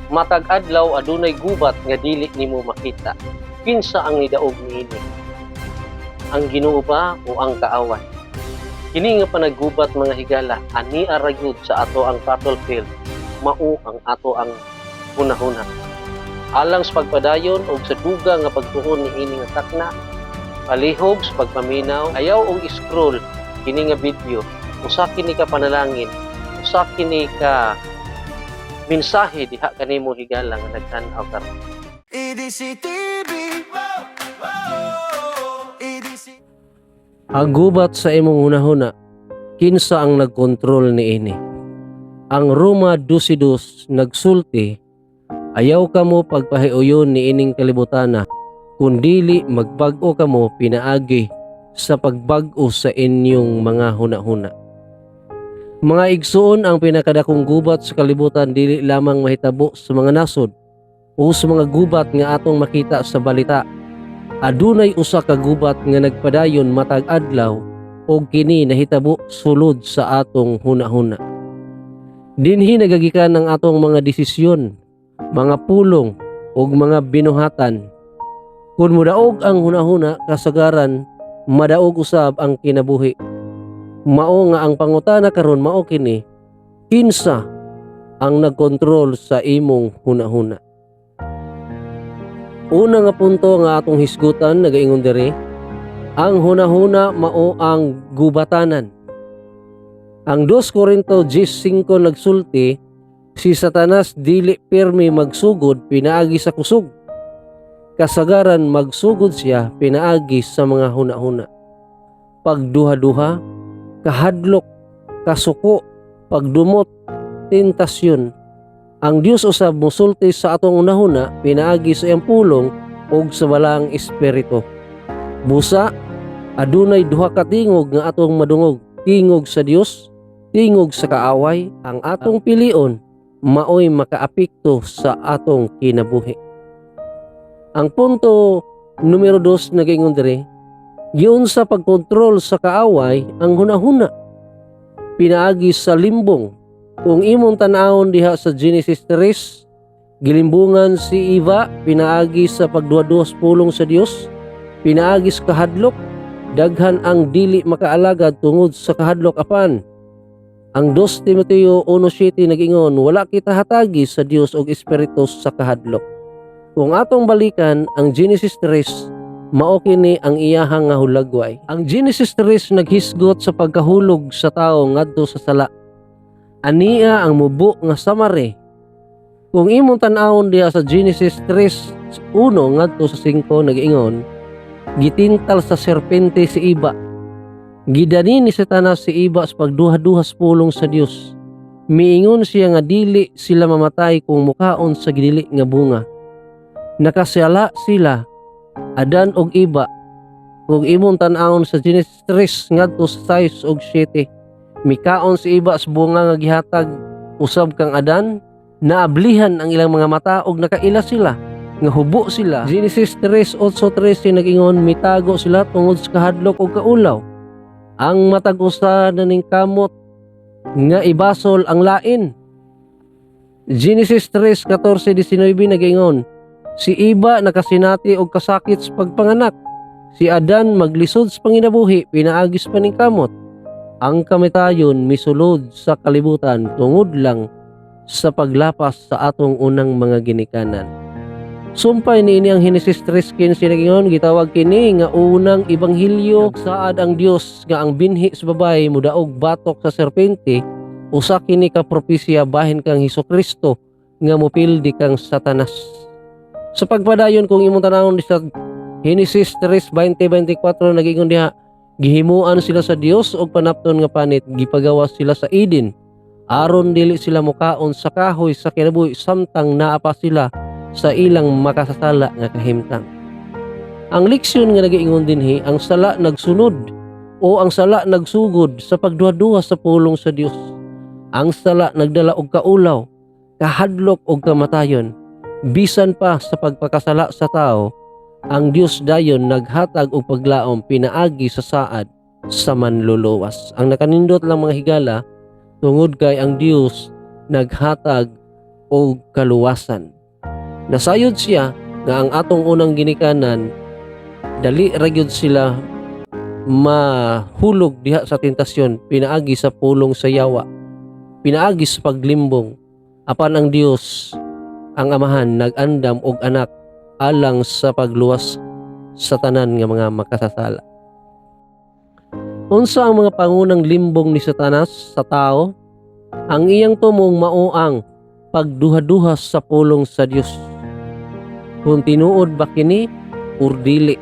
Matag adlaw adunay gubat nga dili nimo makita. Kinsa ang nidaog niini? Ang Ginoo ba o ang kaaway? Kini nga panaggubat, mga higala, ani ra gyud sa ato ang battlefield, mao ang ato ang hunahuna. Alang sa pagpadayon og sa dugang nga pagtuon niini nga takna, palihog sa pagpaminaw, ayaw og scroll kini nga video. Usa kini ka panalangin, usa kini ka mensahe diha kanimo, higala, nga nagtan-aw karon. EDC TV. EDC. Ang gubat sa imong hunahuna, kinsa ang nagkontrol niini? Ang Roma 12:2 nagsulti, "Ayaw kamo pagpahiuyon niining kalibutana, kundili magbag-o kamo pinaagi sa pagbag-o sa inyong mga hunahuna." Mga igsuon, ang pinakadakong gubat sa kalibutan dili lamang mahitabo sa mga nasod o sa mga gubat nga atong makita sa balita. Adunay usa ka gubat nga nagpadayon matag adlaw ug kini nahitabo sulod sa atong hunahuna. Dinhi nagagikan ang atong mga desisyon, mga pulong ug mga binuhatan. Kung mudaog ang hunahuna, kasagaran madaog usab ang kinabuhi. Mao nga ang pangutana karon mao kini: kinsa ang nagkontrol sa imong hunahuna? Una nga punto nga atong hisgutan, nagaingon diri, ang hunahuna mao ang gubatanan. Ang 2 Korinto 10:5 nagsulti, si Satanas dili pirmi magsugod pinaagi sa kusog. Kasagaran magsugod siya pinaagi sa mga hunahuna. Pagduha-duha, kahadlok, kasuko, pagdumot, tentasyon. Ang Dios usab musulti sa atong hunahuna pinaagi sa iyang pulong ug sa Balaang Espiritu. Busa, adunay duha ka tingog nga atong madungog: tingog sa Dios, tingog sa kaaway. Ang atong pilion maoy makaapekto sa atong kinabuhi. Ang punto numero 2, nagaingon diri, giunsa pagkontrol sa kaaway ang hunahuna pinaagi sa limbong. Kung imong tan-awon diha sa Genesis 3, gilimbungan si Eva pinaagi sa pagduha-duha sa pulong sa Dios, pinaagi sa kahadlok. Daghan ang dili makaalagad tungod sa kahadlok, apan ang 2 Timoteo 1:7 nagingon, wala kita hatagi sa Dios og espiritu sa kahadlok. Kung atong balikan ang Genesis 3, mao kini ang iyahang nga hulagway. Ang Genesis 3 naghisgot sa pagkahulog sa tao ngadto sa sala. Ania ang mubo nga summary. Kung imong tan-awon diha sa Genesis 3:1 ngadto sa 5, nagaingon, gitintal sa serpente si Eva. Gidani ni Satanas si Eva sa pagduha-duha sa pulong sa Dios. Miingon siya nga dili sila mamatay kung mukaon sa gidili nga bunga. Nakasala sila, Adan ug Eva. Kung imong tan-awon sa Genesis 3 ngadto sa 6 ug 7, mikaon si Eva sa bunga nga gihatag usab kang Adan, naablihan ang ilang mga mata ug nakaila sila nga hubo sila. Genesis 3:8-13 nag-ingon, mitago sila tungod sa kahadlok ug kaulaw. Ang matag usa naningkamot nga ibasol ang lain. Genesis 3:14-19 nag-ingon, si Eva nakasinati og kasakit sa pagpanganak. Si Adan maglisod sa panginabuhi pinaagi sa paningkamot. Ang kamatayon misulod sa kalibutan tungod lang sa paglapas sa atong unang mga ginikanan. Sumpay niini ang Henesis 3:15, nagingon, gitawag kini nga unang ebanghelyo. Saad ang Dios nga ang binhi sa babae mudaog batok sa serpente. Usa kini ka propesya bahin kang Hesukristo nga mupildi kang Satanas. Sa pagpadayon, kung imong tanawon sa Henesis 3:20-24, nagingon diha, gihimuan sila sa Dios og panapton nga panit, gipagawas sila sa Eden aron dili sila mukaon sa kahoy sa kinabuhi samtang naa pa sila sa ilang makasasala nga kahimtang. Ang leksyon nga nagaingon dinhi, ang sala nagsunod o ang sala nagsugod sa pagduha-duha sa pulong sa Dios. Ang sala nagdala og kaulaw, kahadlok og kamatayon. Bisan pa sa pagpakasala sa tao, ang Dios dayon naghatag og paglaom pinaagi sa saad sa manluluwas. Ang nakanindot lang, mga higala, tungod kay ang Dios naghatag og kaluwasan. Nasayod siya nga ang atong unang ginikanan, dali ra gyud sila mahulog diha sa tentasyon pinaagi sa pulong sa yawa, pinaagi sa paglimbong. Apan ang Dios, ang Amahan, nag-andam og anak alang sa pagluwas sa tanan nga mga makasasala. Unsa ang mga pangunang limbong ni Satanas sa tao? Ang iyang tumong mao ang pagduha-duha sa pulong sa Dios, kung tinuod ba kini or dili.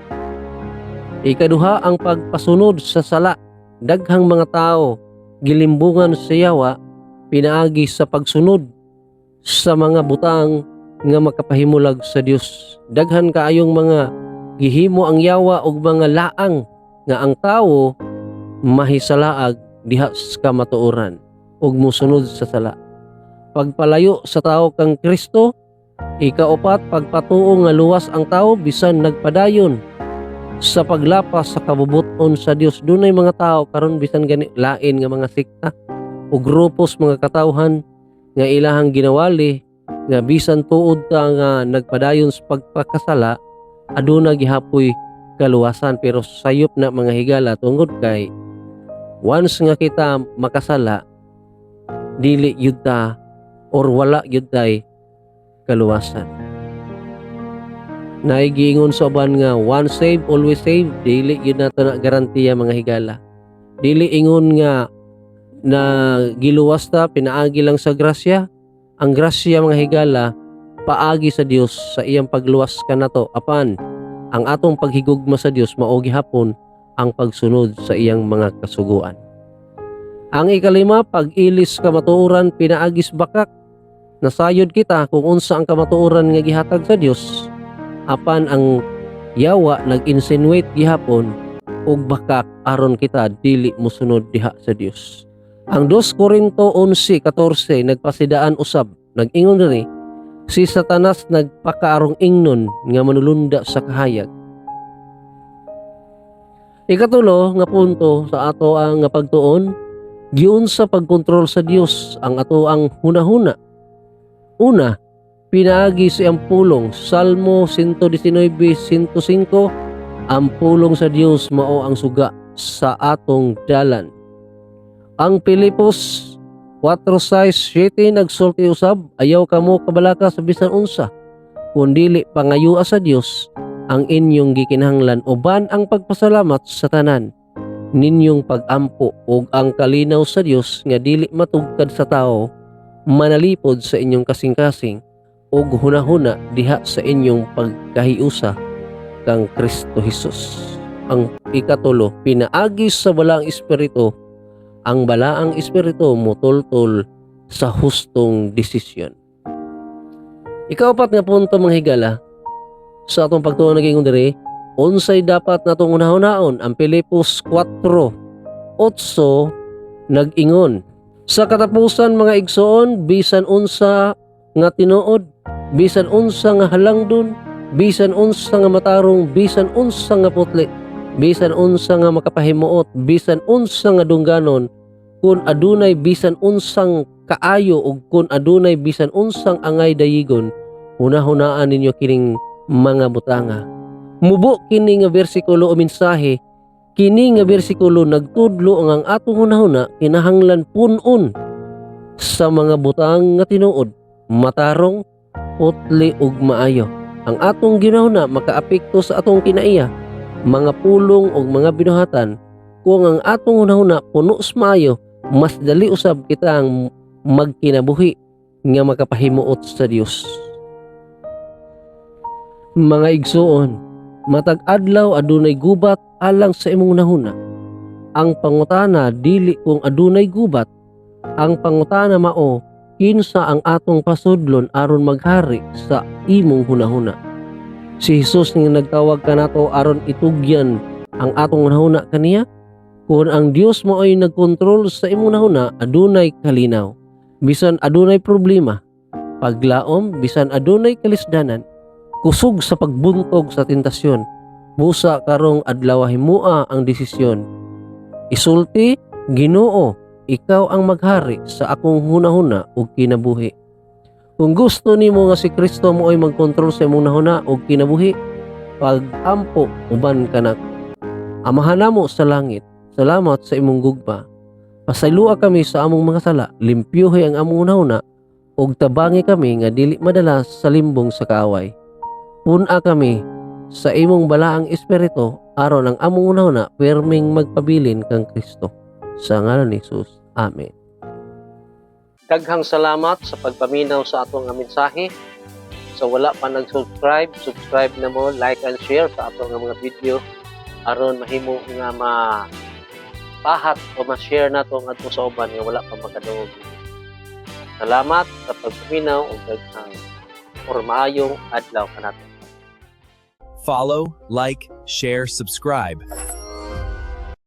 Ikaduha, ang pagpasunod sa sala. Daghang mga tao gilimbungan sa yawa pinaagi sa pagsunod sa mga butang nga makapahimulag sa Dios. Daghan kaayong mga gihimo ang yawa og mga laang nga ang tawo mahisalaag diha sa kamatuoran ug mosunod sa sala. Pagpalayo sa tao kang Kristo. Ikaupat, pagpatuo nga luwas ang tao bisan nagpadayon sa paglapas sa kabubut-on sa Dios. Dunay mga tao karon, bisan gani lain nga mga sekta o grupos, mga katawhan nga ilahang ginawali nga bisan tuod ta nga nagpadayon sa pagpakasala, aduna gihapoy kaluwasan. Pero sayop na, mga higala, tungod kay once nga kita makasala, dili yun ta or wala gyud tay kaluwasan. Naigiingon sa uban nga "Once save, always save." Dili gyud nato na garantiya, mga higala. Dili ingon nga na giluwas ta pinaagi lang sa grasya. Ang grasya, mga higala, paagi sa Dios sa iyang pagluwas kanato, apan ang atong paghigugma sa Dios mao gihapon ang pagsunod sa iyang mga kasuguan. Ang ikalima, pag-ilis kamatuoran pinaagi sa bakak. Nasayod kita kung unsa ang kamatuoran nga gihatag sa Dios, apan ang yawa nag-insinuate gihapon og bakak aron kita dili mosunod diha sa Dios. Ang 2 Korinto 11:14 nagpasidaan usab. Nag-ingon diri, si Satanas nagpakaarong ingnon nga manulunda sa kahayag. Ikatulo nga punto sa ato ang nga pagtuon, giunsa pagkontrol sa Dios ang ato ang hunahuna. Una, pinaagi sa iyang pulong. Salmo 119:105, "Ang pulong sa Dios mao ang suga sa atong dalan." Ang Pilipos 4:6-7 nagsulti usab, "Ayaw kamo kabalaka sa bisan unsa, kun dili pangayua sa Dios ang inyong gikinahanglan uban ang pagpasalamat sa tanan ninyong pagampo, ug ang kalinaw sa Dios nga dili matugkad sa tao manalipod sa inyong kasing-kasing ug hunahuna diha sa inyong pagkahiusa kang Kristo Jesus." Ang ikatulo, pinaagi sa Balaang Espiritu. Ang Balaang Espiritu mutultol sa hustong desisyon. Ikaapat nga punto, mga higala, sa atong pagtuon, naging diri, unsay dapat natong unahunaon? Ang Pilipos 4:8 nag-ingon, "Sa katapusan, mga igsoon, bisan unsa nga tinuod, bisan unsa nga halangdon, bisan unsa nga matarong, bisan unsa nga putli, bisan unsa nga makapahimuot, bisan unsa nga dungganon, kun adunay bisan unsang kaayo ug kun adunay bisan unsang angay dayigon, hunahunaan ninyo kining mga butanga." Mubo kini nga bersikulo o mensahe. Kini nga bersikulo nagtudlo ang atong hunahuna kinahanglan pun-on sa mga butang nga tinuod, matarong, putli ug maayo. Ang atong ginahuna makaapekto sa atong kinaiya, mga pulong ug mga binuhatan. Kung ang atong hunahuna puno sa maayo, mas dali usab kitang magkinabuhi nga makapahimuot sa Dios. Mga igsuon, matag adlaw adunay gubat alang sa imong hunahuna. Ang pangutana dili kung adunay gubat, ang pangutana mao kinsa ang atong pasudlon aron maghari sa imong hunahuna. Si Jesus nga nagtawag kanato aron itugyan ang atong hunahuna kaniya. Kung ang Dios mo ay nagkontrol sa imong hunahuna, adunay kalinaw. Bisan adunay problema, paglaom, bisan adunay kalisdanan, kusog sa pagbuntog sa tentasyon. Busa karong adlaw, himua ang desisyon. Isulti, "Ginoo, ikaw ang maghari sa akong hunahuna ug kinabuhi." Kung gusto nimo nga si Kristo mo ay magkontrol sa imong hunahuna ug kinabuhi, pag-ampo uban kanako. Amahan namo sa langit, salamat sa imong gugma. Pasayloa kami sa among mga sala, limpyuhi ang among hunahuna ug tabangi kami nga dili madala sa limbong sa kaaway. Pun-a kami sa imong balaang espiritu aron ang among hunahuna perming magpabilin kang Kristo. Sa ngalan ni Jesus. Amen. Daghang salamat sa pagpaminaw sa atong nga mensahe. Sa wala pa nag-subscribe, subscribe na mo, like and share sa atong nga mga video aron mahimo nga ma pahat o ma-share nato ngadto sa uban nga wala pa makadungog. Salamat sa pagpaminaw ug daghang or maayong adlaw kanato. Follow, like, share, subscribe.